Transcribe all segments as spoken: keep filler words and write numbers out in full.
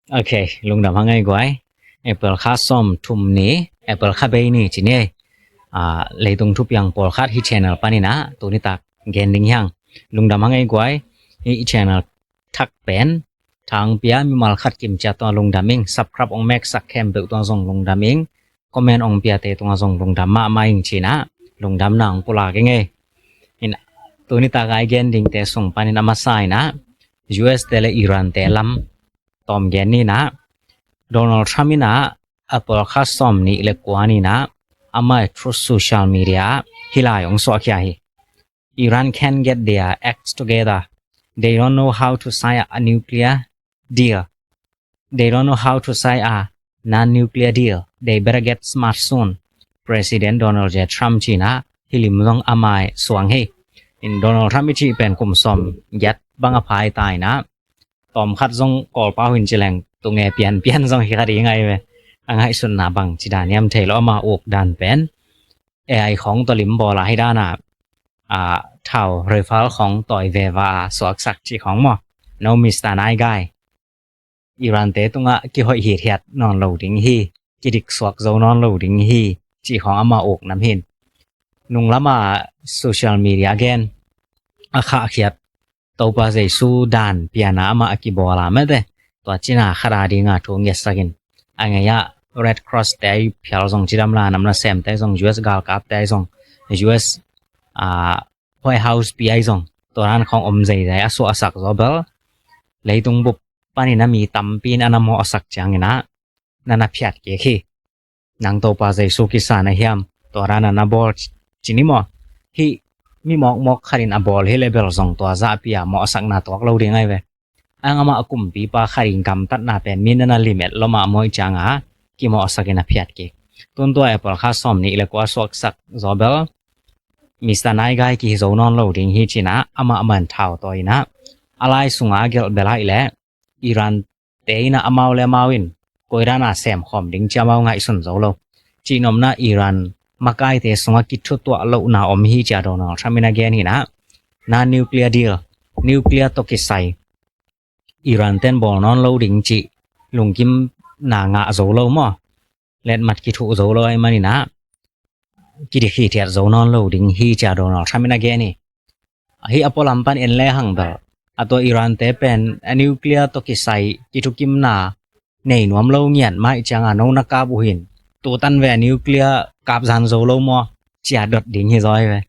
Ok, lungdam hang ei guai. April kha sawm thum ni, April kha bei ni ci ni ei. Ah, leitung thupiang pawlkhat hih channel panin ah tuni tak gen ding hi hang. Lungdam hang ei guai. Hih channel thak pen thang pia mimal khat kim ciat tungah lungdam ing. Subscribe ong meksak khempeuh tungah zong lungdam ing. Comment ong piate tungah zong lungdam mahmah ing ci-in ah lungdamna ong pulak ing ei. In tuni tak a i gen dingte sung panin a masa in ah U S te le Iran te lam tawm gen ni in ah, Donald Trump in ah April kha sawm nih le kua ni in ah amah i Truth Social Media ah hih lai ong suahkhia hi. Iran can get their acts together. They don't know how to sign a nuclear deal. They don't know how to sign a non-nuclear deal. They better get smart soon. President Donald J Trump ci-in ah hih lim zong amah i suang hi. In Donald Trump i cih pen kum sawm giat bang a phai ta in ah, tawmkhat zong Kawlpau hin ci leng tunge pianpian zong hi kha ding ahi ve. A ngaihsutna bang ci dan hiam thei lo, ama uk dan pen A I khawng tawh lim bawl a hih dan ah, ah, thau Rafale khawng tawi veva a suaksak cih khawng maw? No, Mister Nice Guy, Iran te tungah kihoih hithiat nawn lo ding hi, kidik suak zo nawn lo ding hi cih khawng ama uk nam hin. Nunglam a social media gen a khahkhiat Topa Jesu dan piana amah a kibawl a mete, tua cina khada dinga thu ngetsak in. A ngei ah Red Cross te ahi phial zong cidam la, nam nasemte ahi zong, U S galkapte ahi zong, U S, ah, White House pi ahi zong, tua dan khawng om zeizai a suahsak zaw bel leitung bup panin a mi tampi in a na mawhsak ciangin ah na na phiat kik hi. Nang Topa Jesu kisa na hiam? Tua dan a na bawl ci ni maw? Hih mi mawkmawk khat in a bawl hi le bel zong tua zahpi a mawhsakna tuak lo ding ahi ve. Ang amah a kumpipa khat in gamtatna pen mi na na limit lo mahmah ih cianga kimawhsak in a phiat kik. Tun tua April kha sawm nih le kua suaksak zaw bel Mister Nice Guy kihi zo nawn lo ding hi ci-in ah amah man thau tawi in ah, a lai sunga gelh bel ahih leh Iran te in ah amau le amau in koi dan a sem khawm ding ci amau ngaihsun zo lo. Cih nopna Iran makaite sungah kithutuah lohna om hi ci a Donald Trump in a gen hi in ah, na nuclear deal, nuclear tawh kisai Iran ten bawl nawn lo ding cih lungkimna ngah zo lo maw? Letmat kithuh zo lo ahih manin ah kidik hithiat zo nawn lo ding hi ci a Donald Trump in a gen hi. Hih a pualam pan en le hang bel, a tua Iran te pen a nuclear tawh kisai kithukimna nei nuam lo ngiat mah ih cianga no na kap uh hin, tutan ve a nuclear kap zan zo lo maw, ci a dot ding hi zaw hi ve.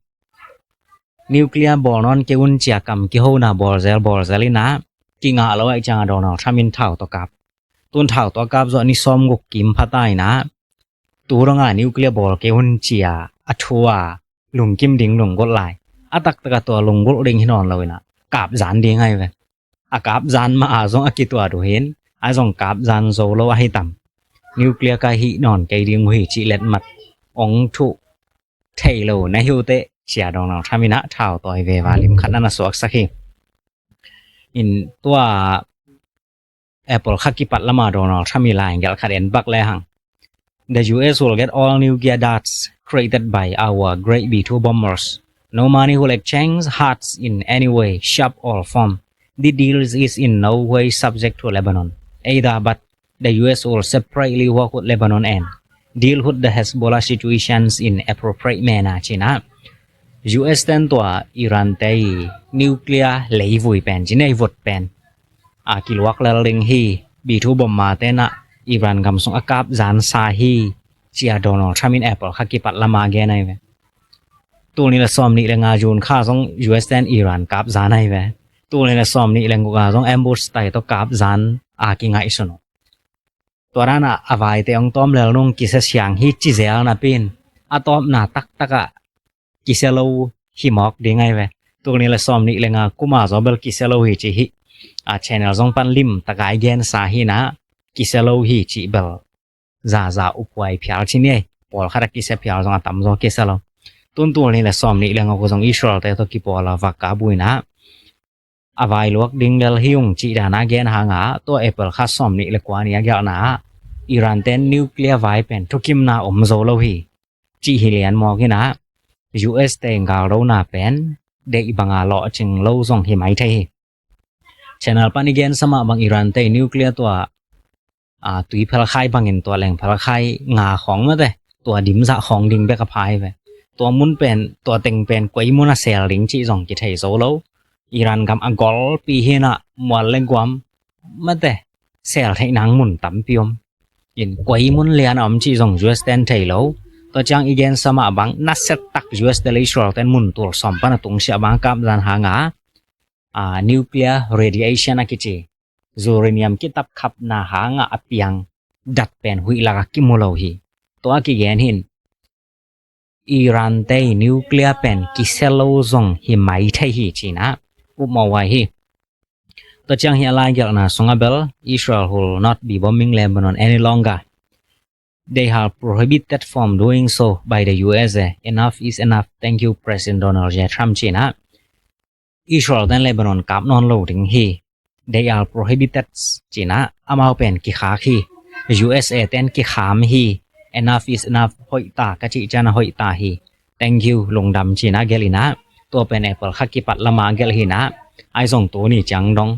Nuclear bawl nawn kei un ci a kam kihona bawlzel bawlzel in ah kingah lo ahih cianga Donald Trump in thau tawh kap. Tun thau tawh a kap zawh ni sawm guk kim pha ta in ah, tu dong a nuclear bawl kei un ci a a thu a lungkim ding lunggulh lai. A taktak a tua lunggulh ding hi nawn lo in ah kap zan ding ahi ve. A kap zan mah a zong a kituat uh hin, a zong kap zan zo lo ahi tam. Nuclear ka hih nawn kei ding uh hi cih letmat ong thuh thei lo na hi uh teh ci a Donald Trump in ah thau tawi veva lim khat na na suaksak hi. In tua April kha kipat lam a Donald Trump i lai gelh khat en bak le hang. The U S will get all nuclear darts created by our great B two bombers. No money will exchange hearts in any way, shape or form. The deal is in no way subject to Lebanon either, but the U S will separately work with Lebanon and deal with the Hezbollah situations in appropriate manner ci-in ah, U S ten tua Iran te i nuclear leivui pen ci nei vut pen a kiluak lel ding hi. B two bomber ten ah Iran gam sung a kap zan sa hi ci a Donald Trump in April kha kipat lam a gen ahi ve. Tul nih le sawm nih le nga June kha zong U S ten Iran kap zan ahi ve. Tul nih le sawm nih le guk a zong ambush tai tawh kap zan a kingaihsun uh. Tua dan ah a vaite ong tawm lel nung kisia siang hi ci zel napi in, a tawpna taktak ah kisia lo hi mawk ding ahi ve. Tul nih le sawm nih le nga kum a zaw bel kisia lo hi ci hi. A channel zong pan lim tak a i gensa hi in ah, kisia lo hi cih bel zaza uphuai phial ci ni ei. Pawlkhat a kisia phial zong a tamzaw kisia lo. Tun tul nih le sawm nih le nga kua zong Israel te tawh kipawl a va kap uh in ah, a vai luak ding lel hi ung cih dan a gen hang a, tua April kha sawm nih le kua ni a gelhna ah Iran ten nuclear vai pen thukimna om zo lo hi cih hi lian mawk in ah, U S te galdo na pen deih bang a lawhcing lo zong hi mai thei hi. Channel pan i gensa mah bang Iran te nuclear tua a, tui phelkhai bangin tua leng phelkhai nga khawng mate, tua dimzah khawng ding bek a pha hi ve. Tua mun pen, tua teng pen koi mun a sel ding cih zong kithei zo lo. Iran gam a golpi hinah mual le guam mate, sel theih nang mun tampi om. In koi mun lian a om cih zong U S ten thei lo. Tua ciang i gensa mah bang, nasia tak U S te le Israel ten mun tul sawm pan a tungsiah bang a kap zan hanga, a, nuclear radiation a kici, uranium kitap khapna hanga a piang dat pen huih lak a kimu lo hi. Tua a kigen hin Iran te nuclear pen kisia lo zong hi mai thei hi cinah upmawh huai hi. Tua ciang hi a laigelhna sungah bel, Israel will not be bombing Lebanon any longer. They are prohibited from doing so by the U S. Enough is enough. Thank you, President Donald J Trump, cinah Israel ten Lebanon kap nawn lo ding hi. They are prohibited, cinah amau pen kikhak hi. U S A ten kikham hi. Enough is enough, hoih ta, ka cih ciang a hoih ta hi. Thank you, lungdam, cinah gelh inah, tua pen April kha kipat lama gelh hinah, ai zong tuni ciang dong,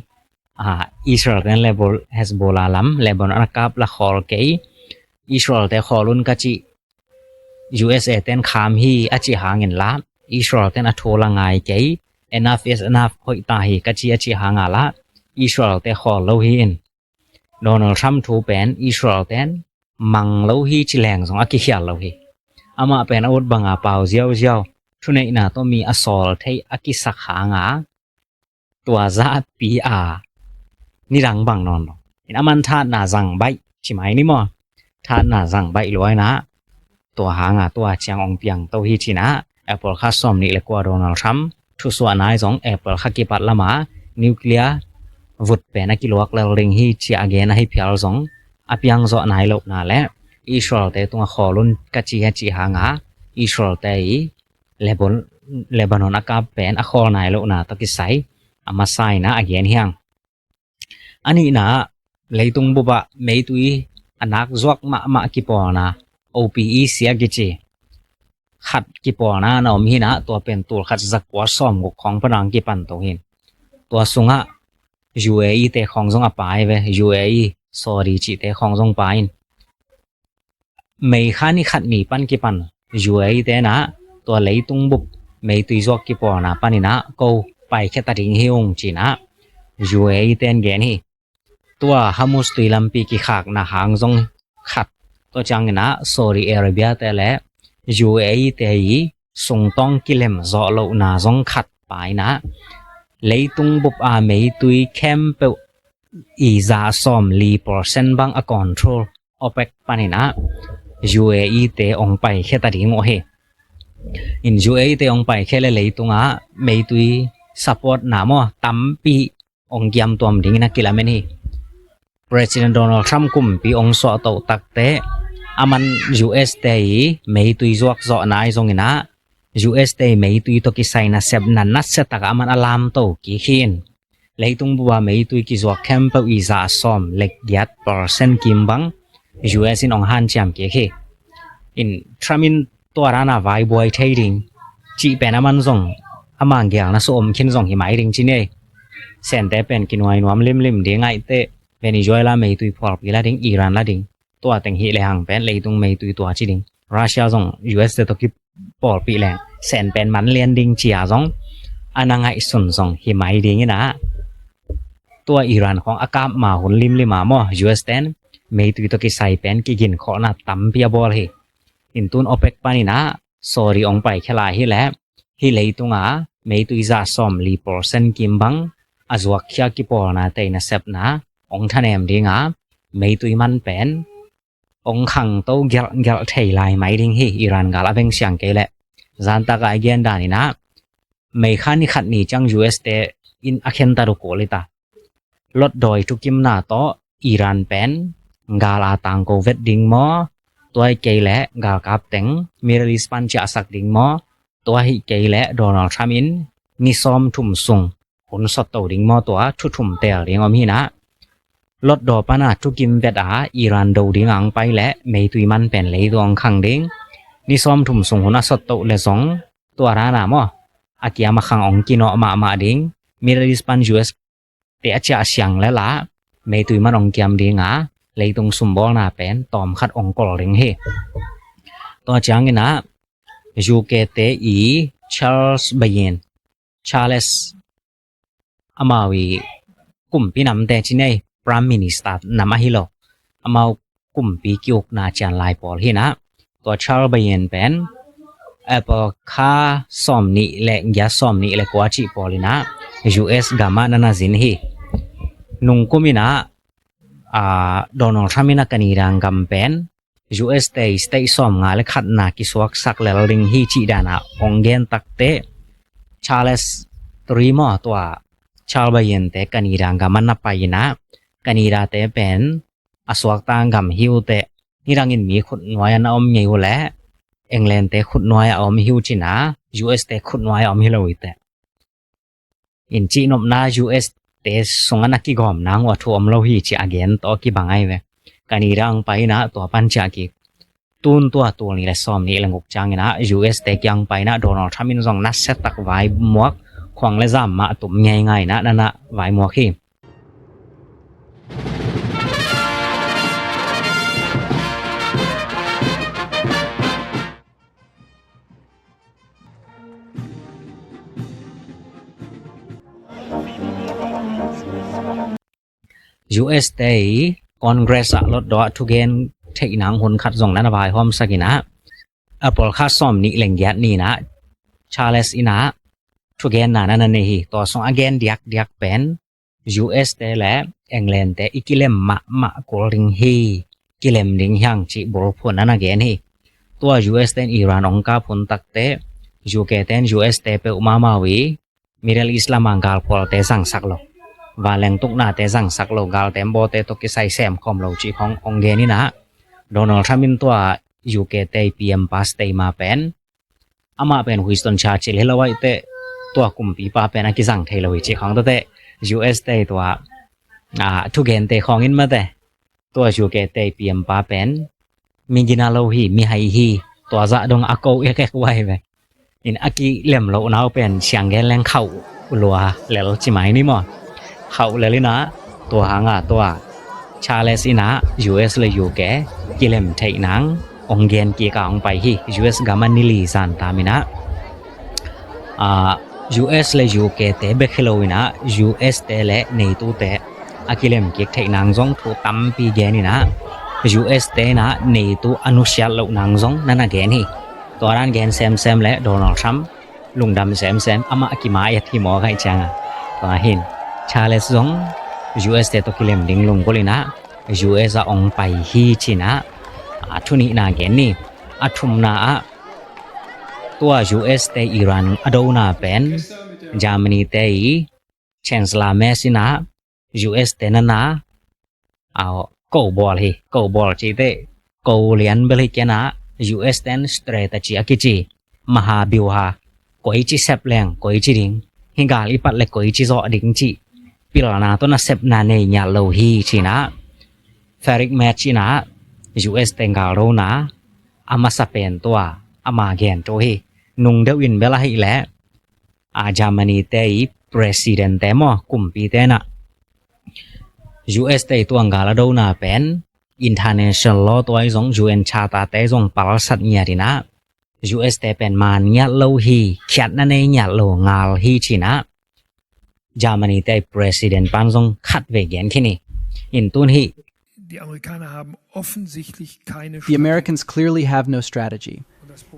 a, Israel ten Lebol-, Hezbollah lam Lebanon a kap la khawl kei. Israel te khawl un ka cih, U S A ten kham hi a cih hangin la Israel ten a thu la ngai kei. Enough is enough, hoih ta hi ka cih a cih hanga la Israel te khawl lo hi in. Donald Trump thu pen Israel ten mang lo hi ci leng zong a kikhial lo hi. Amah pen a ut banga pau ziauziau, thuneihna tawh mi a sawl theih a kisak hanga, tua zahpi a nidang bang nawn lo. In a man thatna zang baih ci mai ni maw? Thatna zang baih luaina, tua hanga tua ciang ong piang to hi cinah, April kha sawm nih le kua Donald Trump thusuah nai zong April kha kipat lama nuclear vut pen a kiluak lel ding hi cia a gen ahi phial zong a piang zawh nai lohna le Israel te tungah khawl un ka ci a cih hanga Israel te i Lebon-, Lebanon a kap pen a khawl nai lohna tawh kisai a masa inah a gen hiang. A nihna ah, leitung bupah meitui a nak zuak mahmah kipawlna, O P E C a kici, khat kipawlna na om hinah, tua pen tul khat zakua sawm guk khawng pan ang kipan to hin. Tua sungah U A E te khawng zong a pai ve, U A E, Saudi cihte khawng zong pai in. May kha ni khat ni pan kipan U A E tenah tua leitung bup meitui zuak kipawlna paninah ko paikhia ta ding hi ung cinah U A E ten gen hi. Tua Hormuz tui lampi kikhakna hang zong khat, tua cianginah Saudi Arabia te le U A E te i sungtawng kilem zawh lohna zong khat painah leitung bup a meitui khempeuh i za sawm li percent bang a control OPEC paninah U A E te ong paikhia ta ding uh hi. In U A E te ong paikhia le leitungah meitui support na maw tampi ong kiamtuam dingin a kilamen hi. President Donald Trump kumpi ong suahtoh takte a man U S te i meitui zuak zawh nai zonginah U S te i meitui tawh kisai nasepna nasia takah a man a lamto kik hi in. Leitung bupa meitui kizuak khempeuh i za sawm le giat percent kim bang U S in ong hanciam kik hi. In Trump in tua dana vaibuai thei ding cih pen a man zong a manggialna su om khin zong hi mai ding ci nei. Sente pen kinuai nuam limlim ding aihte Venezuela meitui phualpi la ding, Iran la ding. Tua teng hi lehang pen leitung meitui tua ci ding. Russia zong U S te tawh kipawlpih leng sen pen man lian ding cia zong a na ngaihsun zong hi mai dinginah tua Iran khawng a kap ma hun limlima maw U S ten meitui tawh kisai pen kiginkholhna tampi a bawl hi. In tun OPEC paninah Saudi ong paikhia lai hileh hih leitunga meitui za sawm li percent kim bang a zuakkhia kipawlna tei nasepna ong thanem dinga meitui man pen ong khangto gelhgelh thei lai mai ding hi. Iran gal a veng siang kei leh zantaka a gen daninah meikha ni khat ni ciang U S te in a khenta dukul hita. Lotdawi thukimna tawh Iran pen gal a tangko vet ding maw, tua hi kei leh galkap teng Middle East pan ciahsak ding maw, tua hi kei leh Donald Trump in ni sawm thum sung hun sotto ding maw, tua thu thum teel ding om hinah. Lotdaw pana thukim vet a Iran do ding ang pai leh meitui man pen leitung ang khang ding. Ni sawm thum sung hun a sotto le zong tua dana maw a kiam a khang ong kinawh mahmah ding. Middle East pan U S te a ciah siang le la meitui man ong kiam dinga leitung sumbawlna pen tawm khat ong kol ding hi. Tua ciangin ah U K te i Charles Bayen, Charles, amau i kumpi namte ci nei, Prime Minister nam ahi lo, amau kumpi ki-ukna cian lai pawl hi nah. Tua Charles Bayen pen April kha sawm nih le giat, sawm nih le kua cih pawl in ah U S gam ah na na zin hi. Nungkum in ah, ah, Donald Trump in ah Canada gam pen U S te state sawm nga le khatna kisuaksak lel ding hi cih dan ah ong gen takteh, Charles three maw, tua Charles Bayen te Canada gam ah na pai in ah, Canada te pen a suakta gam hi uh teh, nidangin mi khutnuai ah na om ngei uh leh, England te khutnuai ah a om hi uh ci nah, U S te khutnuai ah a om hi lo uh teh. In cihnopna U S te sungah na kigawm nang uh a thu om lo hi ci a gen tawh kibang ahi ve. Canada ong pai in ah tua pan ciah kik. Tun tua tul nih le sawm nih le guk ciangin ah U S te kiang pai in ah Donald Trump in zong nasia tak vaimuak, khuang le zam mah a tum ngeingai in ah na na vaimuak hi. U S te i Congress ah lotdaw ah thugen theih nang hun khat zong na na vaihawmsak in ah, April kha sawm nih le giat ni in ah Charles in ah thugenna na na nei hi. Tua sung a gen diakdiak pen U S te le England te i kilem mahmah kul ding hi, kilem ding hi hang cih bulphuh na na gen hi. Tua U S te in Iran ong kap hun takteh, U K te in U S te peuhmah amau i Middle East lamah galphualte zangsak lo, vanleng tuknate zangsak lo, galtembawte tawh kisai semkhawm lo cih khawng ong gen in ah, Donald Trump in tua U K te i P M pa stay ma pen, amah pen Winston Churchill hi lo ahih teh, tua kumpipa pen a kizang thei lo hi cih khawng tawh teh, U S te i tua, ah, thugente khawng in mate, tua U K te i P M pa pen mi gina lo hi, mi hai hi, tua zah dong a ko ekek uh ahi ve. In a kilem lohna uh pen siang gen leng khauh lua lel ci mai ni maw. Khauh lel in ah, tua hang ah tua Charles in ah U S le U K kilem theih nang ong gen kik a ong pai hi. U S gam ah ni li zan tam in ah, ah, U S le U K te bek hi lo in ah, U S te le NATO te a kilem kik theih nang zong thu tampi gen in ah, U S te in ah NATO a nusiat loh nang zong na na gen hi. Tua dan gen semsem le Donald Trump lungdam semsem, amah a kima et hi maw, kaih ciang ah. Tua hin Charles zong U S te tawh kilem ding lunggulh in ah, U S ah ong pai hi ci in ah, a thu nihna gen ni. A thumna ah, tua U S te Iran a dona pen Germany te i Chancellor Merz in ah U S te na na, a, ko bawl hi, ko bawl cih teh, ko lian bel hi kei in ah, U S ten strategy a kici, maha byuha, koici sep leng koici ding, hih gal i pat le koici zawh ding cih pilna tawh nasepna nei ngiat lo hi ci in ah, Friedrich Merz in ah U S te gal dona a masa pen tua ama gen thu hi. Nung deuh in bel ahih leh, a, Germany te i president te maw, kumpite in ah U S te i tua gal a dona pen international law tua i zong U N charter te i zong palsat ngiat in ah, U S te pen man ngiat lo hi, khiatna nei ngiat lo gal hi ci in ah, Germany te i president pan zong khatvei gen khin hi. In tun hih The Americans clearly have no strategy.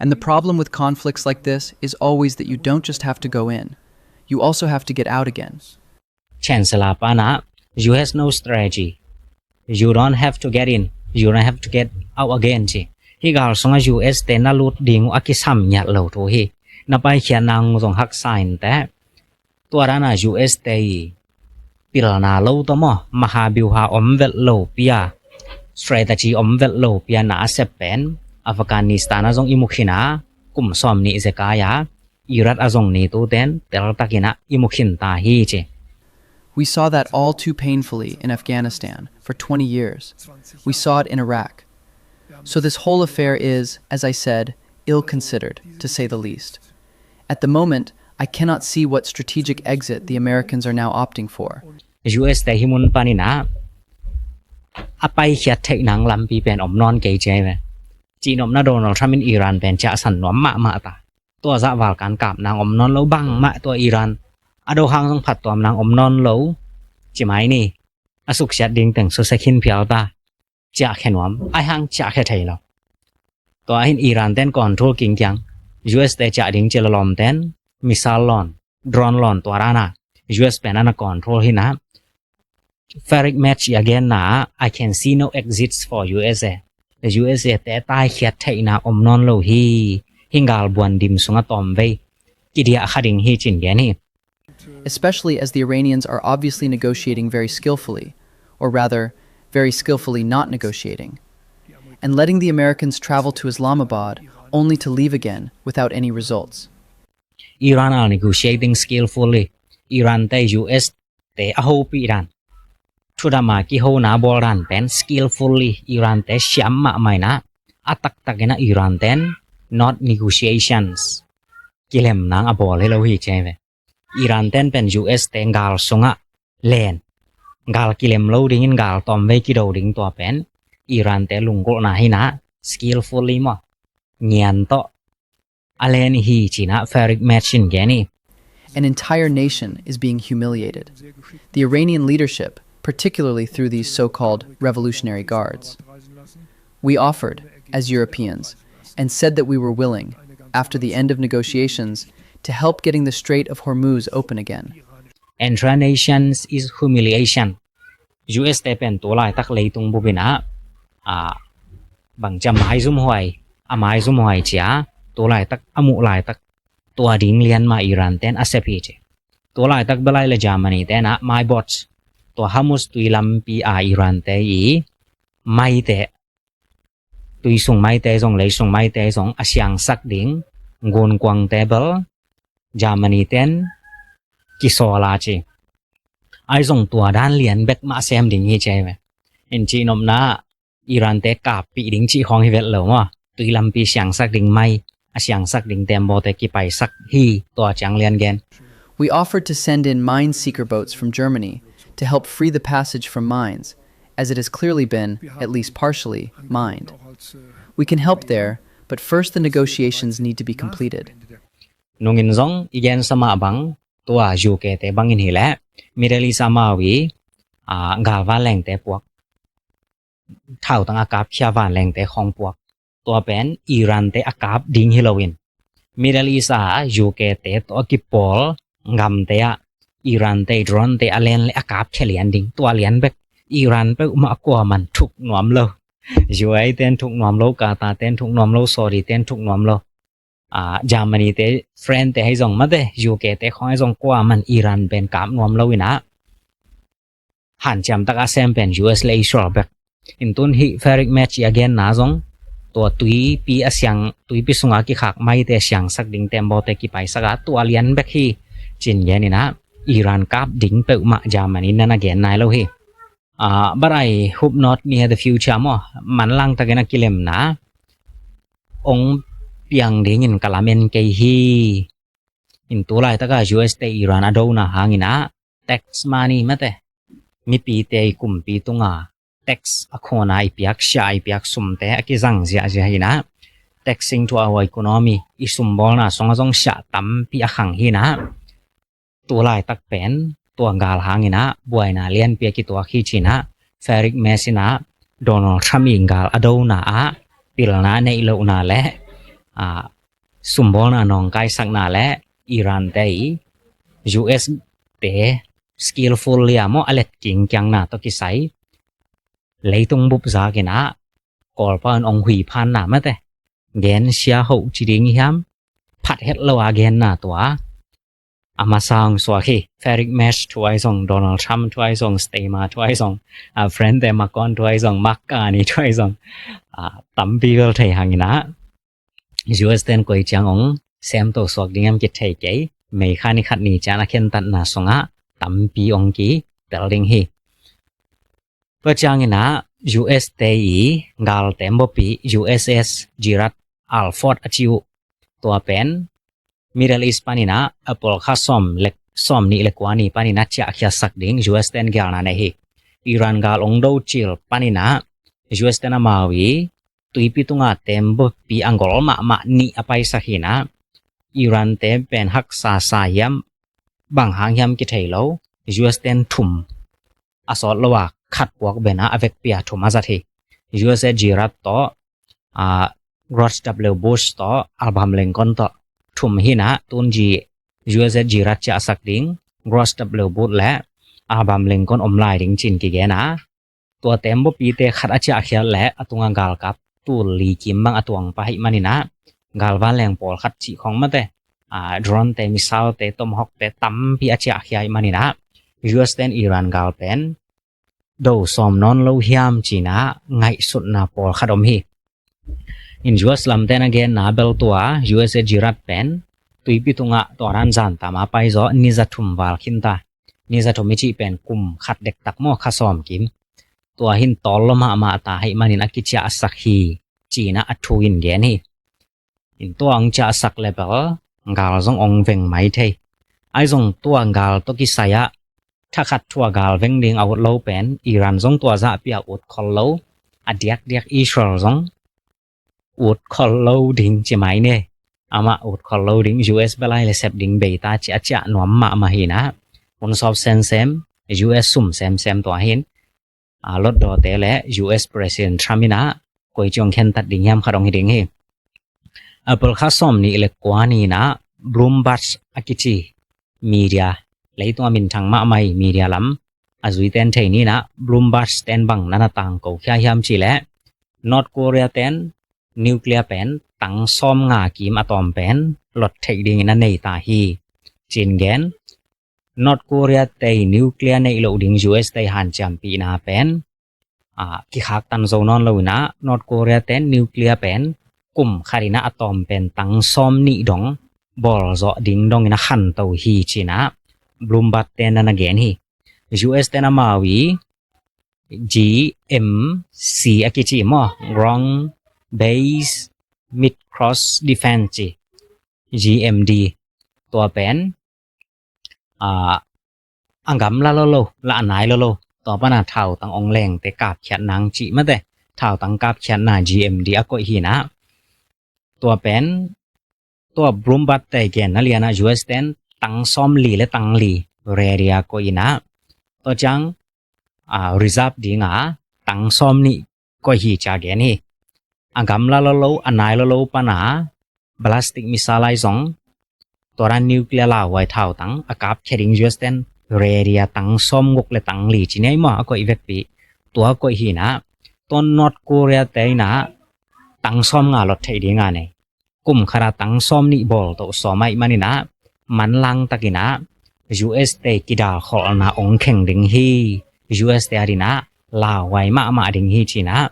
And the problem with conflicts like this is always that you don't just have to go in, you also have to get out again. Chancellor pa in ah, "You has no strategy. You don't have to get in. You don't have to get out again," ci. Hih gal sungah U S te na lut ding uh a kisam ngiat lo thu hi. Na paikhiat nang zong haksa in teh, tua dan a U S te i pilna lo tawh maw, maha byuha om vet lo pi a, strategy om vet lo pi a na a sep pen Afghanistan ah zong i mu khin a, kum sawm nih zekai a, Iraq ah zong NATO ten teltak in ah i mu khin ta hi ci. We saw that all too painfully in Afghanistan for twenty years. We saw it in Iraq. So this whole affair is, as I said, ill-considered, to say the least. At the moment, I cannot see what strategic exit the Americans are now opting for. U S te hih mun pan in ah, a paikhiat theih nang lampi pen om nawn kei ci hi ve. Cihnopna Donald Trump in Iran pen ciahsan nuam mahmah ta. Tua zah valkan kap nang om nawn lo, bangmah tua Iran a do hang zong phattuam nang om nawn lo. Ci mai ni, a suksiat ding teng susia khin phial ta. Ciahkhia nuam, ahi hang ciahkhia thei lo. Tua hin Iran ten control kingkiang, U S te ciah ding ci lawm ten missile lawn, drone lawn tua dana U S pen ana control hi na. Farid Mehdi a genna ah, "I can see no exits for U S A." U S A te taikhiat theihna om nawn lo hi. Hih gal buan dim sungah tawmvei kidiah kha ding hi cin gen hi. Especially as the Iranians are obviously negotiating very skillfully, or rather, very skillfully not negotiating, and letting the Americans travel to Islamabad only to leave again without any results. Iran are negotiating skillfully. Iran te U S te a hopih dan, thudama kihona bawl dan pen skillfully Iran te siam mahmah in ah, a taktak in ah Iran ten not negotiations, kilem nang a bawl hi lo hi ci hi ve. Iran ten pen U S te gal sungah len, gal kilem lo dingin gal tawmvei kido ding tua pen Iran te lunggulhna hi na, skillfully maw, ngian tawh a len hi ci-in ah Farid Mehdi in gen hi. An entire nation is being humiliated. The Iranian leadership, particularly through these so-called revolutionary guards. We offered, as Europeans, and said that we were willing, after the end of negotiations, to help getting the Strait of Hormuz open again. Entire nations is humiliation. U S te pen tu laitak leitung bup in ah, a, bangci a maizumhuai, a maizumhuai ci a, tu laitak a muh laitak tua ding lian mah Iran ten a sep hi ci. Tu laitak bel lai le Germany ten ah maibawt, tua Hormuz tui lampi a Iran te i maite, tui sung maite zong, lei sung maite zong a siangsak ding gunkuangte bel Germany ten kisawl a ci. Ahi zong tua dan lian bek mah sem ding hi ci hi ve. In cihnopna Iran te kappih ding cih khawng hi vet lo maw. Tui lampi siangsak ding mai, a siangsak ding tembaw te kipaisak hi, tua ciang lian gen. We offered to send in mine seeker boats from Germany to help free the passage from mines, as it has clearly been, at least partially, mined. We can help there, but first the negotiations need to be completed. Nungin zong i gensa mah bang, tua U K te bangin hi leh Middle East amau i, a, gal vanlengte puak, thautang a kapkhia vanlengte khawng puak, tua pen Iran te a kap ding hi loin, Middle East a U K te tawh a kipawl gamte ah Iran te drone te a len le a kapkhia lian ding, tua lian bek. Iran peuhmah kuaman thuk nuam lo. U A E ten thuk nuam lo, Qatar ten thuk nuam lo, Saudi ten thuk nuam lo. A, Germany te, France te ahi zong mate, U K te khawng ahi zong kuaman Iran pen kap nuam lo in ah, hanciam tak a sem pen U S le Israel bek. In tun hih Farid Mehdi a genna zong, tua tuipi a siang, tuipi sunga kikhak maite siangsak ding tembaw te kipaisak a, tua lian bek hi cin gen in ah, Iran kap ding peuhmah Germany in na gen nai lo hi. Ah, but I hope not near the future maw. Manlang takin a kilemna ong piang dingin ka lamen kei hi. In tu laitak a U S te Iran a dona hangin ah, tax money mate, mipite i kumpi tunga tax a khawna i piak, sia i piak sumte a kizang ziahziah in ah, taxing to our economy, i sumbawlna sungah zong sia tampi a khang hi in ah, tu laitak pen tua gal hangin ah buaina lianpi a kituak hi ci in ah, Farid Mehdi in ah Donald Trump i gal a dona ah pilna neih lohna le, a, sumbawlna nawngkaisakna le Iran te i U S te skillfully a maw a let kingkiangna tawh kisai, leitung bup zak in ah Kawlpau in ong huiphanna mate, gen sia hoh ci ding hiam, phat het lo a genna tua a masa ong suak hi. Farid Mehdi thu ahi zong, Donald Trump thu ahi zong, Starmer thu ahi zong, a, France te Macron thu ahi zong, Mark Carney thu ahi zong, a, tampi bel thei hangin ah, U S ten koi ciang ong semto suak ding em kithei kei. May kha ni khat ni ciang a khentatna sungah tampi ong kitel ding hi. Tua ciangin ah U S te i gal tembaw pi, U S S Gerald R. Ford a ci uh, tua pen Middle East panin ah April kha sawm le, sawm nih le kua ni panin ah ciahkhiatsak ding U S ten gelna nei hi. Iran gal ong do cil paninah U S ten amau i tuipi tunga tembaw pi a gol mahmah nih a paisak hinah Iran te pen haksa sa hiam, bang hang hiam kithei lo, U S ten thum a sawt lo a khat puak bena a vekpi a thum a zat hi. U S S G Rat tawh, a, George W Bush tawh, Abraham Lincoln tawh thum hinah tun G, U S S G Rat ciahsak ding, George W Bush le Abraham Lincoln om lai ding cin kigen a, tua tembaw pite khat a ciahkhiat le a tunga galkap tul li kim bang a tuang pah hi maninah galvan leng pawlkhat cih khong mate, a, drone te, missile te, Tomahawk te tampi a ciahkhia hi maninah U S ten Iran gal pen do sawm nawn lo hiam cinah ngaihsutna pawlkhat om hi. In U S lamten a genna bel tua U S S G Rat pen tuipi tungah tua dan zan tama paizaw niza thum val khinta. Niza thum i cih pen kum khat dektak maw, kha sawm kim. Tua hin tawl lo mahmah ta hi manin a kiciahsak hi cinah a thu in gen hi. In tua ong ciahsak le bel gal zong ong veng mai thei. Ahi zong tua gal tawh kisai-ah thakhat thua gal veng ding a ut lo pen Iran zong tua zahpi a ut khol lo, a diakdiak Israel zong ut khol lo ding ci mai ne. Amah ut khol lo ding, U S bel ai le sep ding bei ta ci a ciah nuam mahmah hinah hun sawp semsem, U S sum semsem tua hin a, lotdawte le U S President Trump inah koi ci ong khentat ding hiam khat ong hi ding hi. April kha sawm nih le kua ninah Bloomberg a kici media, leitung a minthang mahmah hi media lam a zuiten thei ninah Bloomberg ten bang nana tangko khia hiam cih leh North Korea ten nuclear pen tang sawm nga kim a tawm pen lot theih dingin a nei ta hi cin gen. North Korea tei nuclear neih loh ding U S tei hanciampihna pen, a, kikhaktan zo nawn lo inah North Korea ten nuclear pen kum khat inah a tawm pen tang sawm nih dong bawl zawh ding dong inah khanto hi cinah Bloomberg ten nana gen hi. U S ten amau i G M C a kici maw, Ground Base Mid Course Defense ci, G M D. Tua pen, a, a gamla lo lo, la a nai lo lo, tua pana thautang ong lengte kapkhiat nang cih mate, thautang kapkhiatna G M D a koih hinah. Tua pen, tua Bloomberg te genna lianah U S ten tang sawm li le tang li ready a koih inah. Tua ciang, a, reserve dinga tang sawm nih koih hi cia gen hi. A gamla lo lo, a nai lo lo pana ballistic missile ahi zong, tua dan nuclear lauhuai thautang a kapkhia ding U S ten ready a tang sawm guk le tang li ci nei maw, a koih vekpi. Tua koih hinah, tua North Korea te inah tang sawm nga lot theih dinga nei. Kum khata tang sawm nih bawl toh sawm ahih maninah manlang takinah U S te kidalkholhna ong kheng ding hi. U S te a dinah lauhuai mahmah ding hi cinah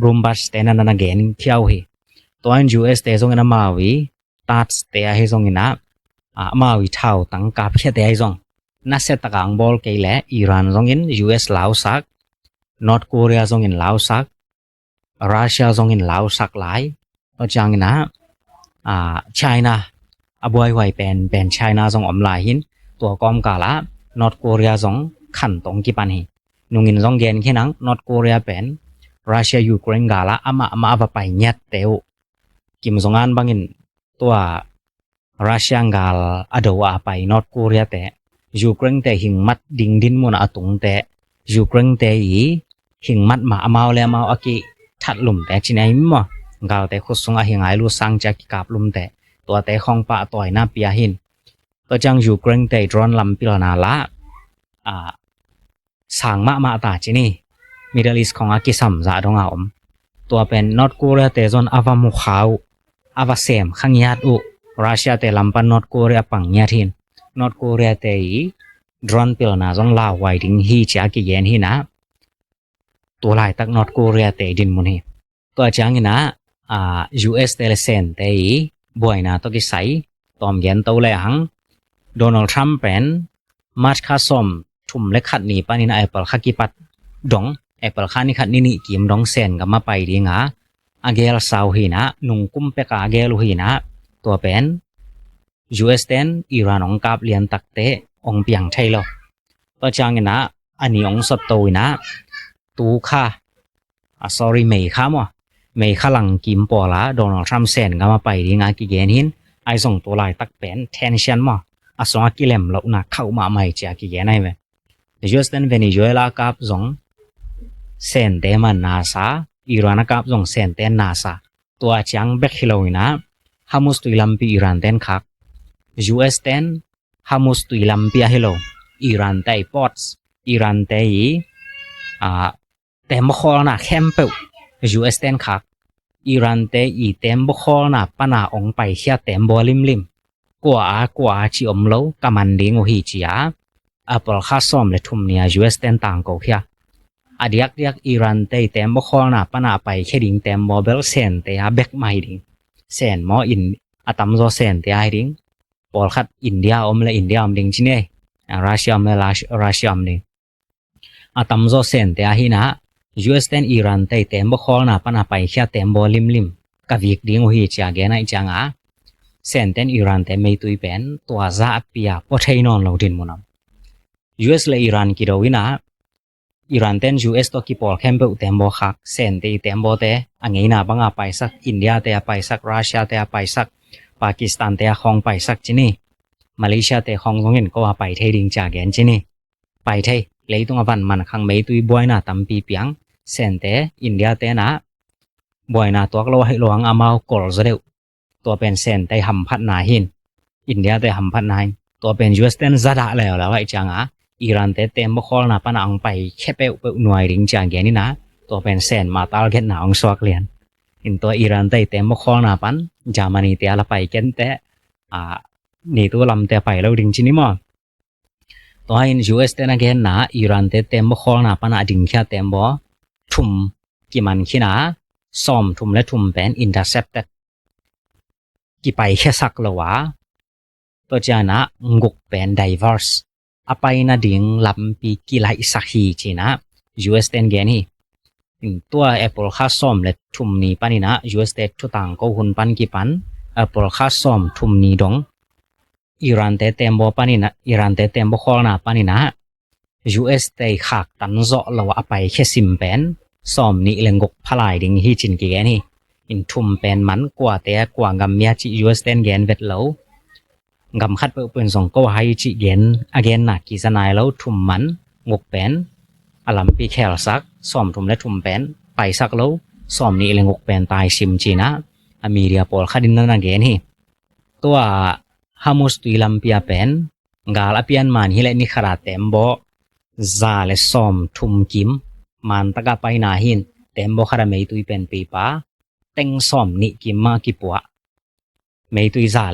Bloomberg te nana gen khia uh hi. Tua in U S te zongin amau i Tads te ahi zonginah, a, amau i thautang kapkhiate ahi zong nasia taka ang bawl kei leh Iran zongin U S lausak, North Korea zongin lausak, Russia zongin lausak lai. Tua cianginah, a, China, a buaihuai pen pen China zong om lai hin, tua kawmkalah North Korea zong khan tong kipan hi. Nungin zong gen khinang, North Korea pen Russia Ukraine galah amah amah a va pai ngiatte uh. Kim Jong Un bangin tua Russia gal a do a pai North Korea te, Ukraine te hingmat ding dinmun a tungte, Ukraine te i hingmat mah amau le amau a kithat lumte cinei maw, galte khut sung a hingai lut sang cia kikap lumte, tuate khong pahtawi na pia hin. Tua ciang Ukraine te drone lam pilna lah, a, sang mahmah ta ci ni. Middle East khong a kisam zah dong a om. Tua pen North Korea te zon a va mukha uh, a va sem kha ngiat uh. Russia te lam pan North Korea pang ngiat hin. North Korea te i drone pilna zong lauhuai ding hi cia kigen hinah. Tulaitak North Korea te i dinmun hi. Tua cianginah, a, U S te le Sen te i buaina tawh kisai tawm gen to le hang, Donald Trump pen March kha sawm thum le khat ni panin a April kha kipat dong, April kha ni khat ni nih kim dong Sen gam a pai dinga a gel sau hinah, nungkum peka a gel uh hinah, tua pen U S ten Iran ong kap liantakte ong piang thei lo. Tua cianginah a ni ong sawt to inah, tu kha, a sorry, May kha maw, May kha lang kim pawla Donald Trump Sen gam a pai dinga kigen hin. Ahi zong tu laitak pen tension maw, a sungah kilem lohna khauh mahmah hi cia kigen ahi ve. U S ten Venezuela a kap zong Sente man nasa, Iran a kap zong Sente nasa. Tua ciang bek hi lo inah, Hormuz tui lampi Iran ten khak. U S ten Hormuz tui lampi ahi lo, Iran te ports, Iran te i, a, tembaw khawlna khempeuh U S ten khak. Iran te i tembaw khawlna pana ong paikhia tembaw limlim, kua a kua a ci om lo, ka man ding uh hi cia, April kha sawm le thum ni-a U S ten tangko khia. A diakdiak Iran te i tembaw khawlna pana a paikhia ding tembaw bel Sente a bek mah hi ding. Sen maw, in a tamzaw Sente a hi ding. Pawlkhat India om le India om ding ci ni. Russia om le Russia om ding. A tamzaw Sente a hi inah, U S ten Iran te i tembaw khawlna pana paikhia tembaw limlim ka vik ding uh hi cia gen ahi cianga, Senten Iran te meitui pen tua za a pia pua thei nawn lo dinmun om. U S le Iran kido inah, Iran ten U S tawh kipawl khempeuh tembaw khak, Sente i tembawte a ngeina banga paisak, India te a paisak, Russia te a paisak, Pakistan te a khawng paisak ci ni. Malaysia te khawng zongin ko a pai thei ding cia gen ci ni. Pai thei, leitung a van man khang meitui buaina tampi piang, Sente, India tenah buaina tuak lo ahi lo ang amau kol zaw deuh. Tua pen Sente hamphatna hin. India te hamphatna hin. Tua pen U S ten zadah leuleu ahi cianga, Iran te tembaw khawlna pana ong paikhia peuhpeuh nuai ding cia gen inah, tua pen Sen mah targetna ong suak lian. In tua Iran te tembaw khawlna pan Germany te a la pai kente, a, NATO lamte a pai lo ding ci ni maw. Tua in U S ten a genna Iran te tembaw khawlna pana a dingkhia tembaw thum kiman khin a, sawm thum le thum pen intercepted, kipaikhiasak lo a, tua cianah guk pen diverse, a pai nading lampi kilaihsak hi cinah U S ten gen hi. Tua April kha sawm le thum ni paninah U S te thutang ko hun pan kipan April kha sawm thum ni dong Iran te tembaw paninah, Iran te tembaw khawlna paninah U S te khaktan zawh lo a paikhia sim pen sawm nih le guk phalai ding hi cin kigen hi. In thum pen man kuate kua gam mia cih U S ten gen vet lo. Gam khat peuhpeuh in zong ko hai cih gen a genna kiza nai lo. Thum man, guk pen a lampi khelsak, sawm thum le thum pen paisak lo, sawm nih le guk pen taisim cinah a media pawlkhat in na na gen hi. Tua Hormuz tui lampi a pen gal a pian man hileh ni khata tembaw za le sawm thum kim man taka paina hin, tembaw khata meitui pen pipa teng sawm nih kim mah kipuah. Meitui za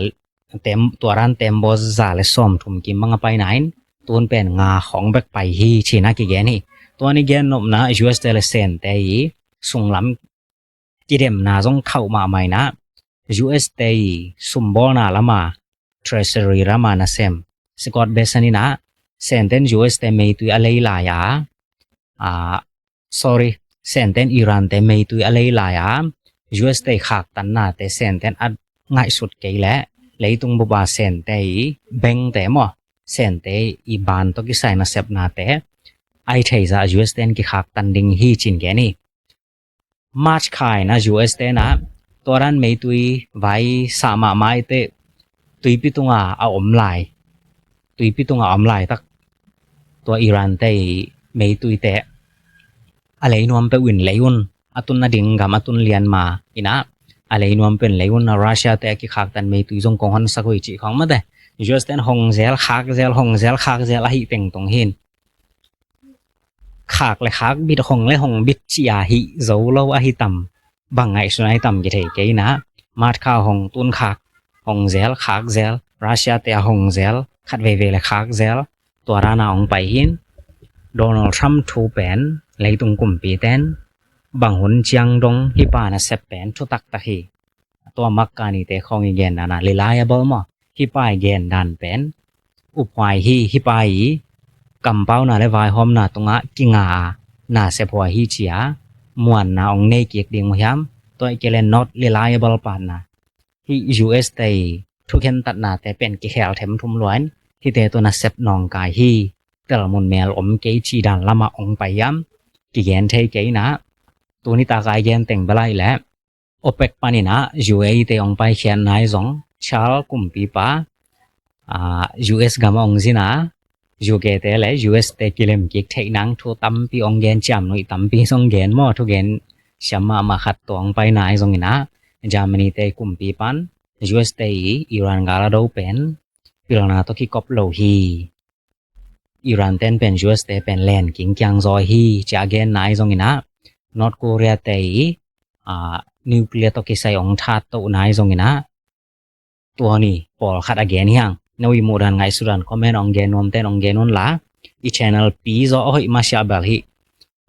tem, tua ran tembaw za le sawm thum kim mah a paina in tun pen nga khawng bek pai hi cinah kigen hi. Tua ni gen nopna U S te le Sente i sunglam kidemna zong khauh mahmah inah U S te i sumbawlna lama, Treasury lama nasem Scott Bessent inah Senten U S te meitui a lei lai a, a, sorry, Senten Iran te meitui a lei lai a U S te i khaktannate Senten a ngaihsut kei leh leitung bupa Sente i bengte maw, Sente i ban tawh kisai nasepnate ai theizah U S ten kikhaktan ding hi cin gen hi. March kha inah U S tenah tua dan meitui vai sah mahmah i teh tuipi tunga a om lai, tuipi tunga a om laitak tua Iran te i meitui te a lei nuam peuh in lei un, a tun nading gam a tun lian ma inah a lei nuam peuh in lei un, a Russia te a kikhaktan meitui zong kong honsak uh hi cih khawng mate. U S ten hong zel khak zel, hong zel khak zel ahi tengtong hin. Khak le khak, bit hong le hong bit ci-a hih zo lo ahi tam, bang ngaihsun ahi tam kithei kei inah. March kha hong tun khak, hong zel khak zel, Russia te a hong zel khat veivei le khak zel, tua dana hong pai hin. Donald Trump thu pen leitung kumpi ten bang hun ciang dong hih pa nasep pen thutaktak hi. Tua Mark Carney te khawng i gen dana reliable maw, hih pa i gen dan pen uphuai hi. Hih pa i kampauna le vaihawmna tungah kinga a nasep huai hi cia muanna hong nei kik ding uh hiam? Tua i kei le not reliable partner. Hih U S te i thukhentatnate pen kikhel them thum luain hihte tawh nasep nawngkai hi. tel mun mel om kei cih dan lamah ong pai hiam kigen thei kei inah, tuni tak a i gen teng bel ahih leh OPEC panin ah U A E te ong paikhiat nai zong, Charles kumpipa, ah, U S gam ah ong zin a, U K te le U S te kilem kik theih nang thu tampi ong gen, ciamnuih tampi zong gen maw, thugen siam mahmah khat tawh ong pai nai zongin ah, Germany te kumpipan U S te i Iran gal a do pen pilna tawh kikop lo hi, Iran ten pen U S te pen len kingkiang zaw hi, ci a gen nai zongin ah, North Korea te i, ah, nuclear tawh kisai ong thatto nai zongin ah, tua ni pawlkhat a gen hi hang. No i muhdan ngaihsutdan comment ong gen nuam ten ong gen un la, i channel pi zaw a hoih masiah bel hi.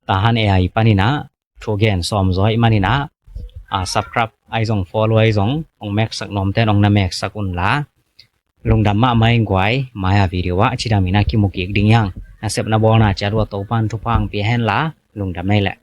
Tahan A I panin ah thugen sawm zaw ahih manin ah, ah, subscribe ahi zong follow ahi zong ong meksak nuam ten ong na meksak un la. Lungdam mahmah ing guai, mai a video ah cidam in ah kimu kik ding hi hang. Nasep na bawlna ciat uh a Topan thupha ong pia hen la, lungdam ei leh.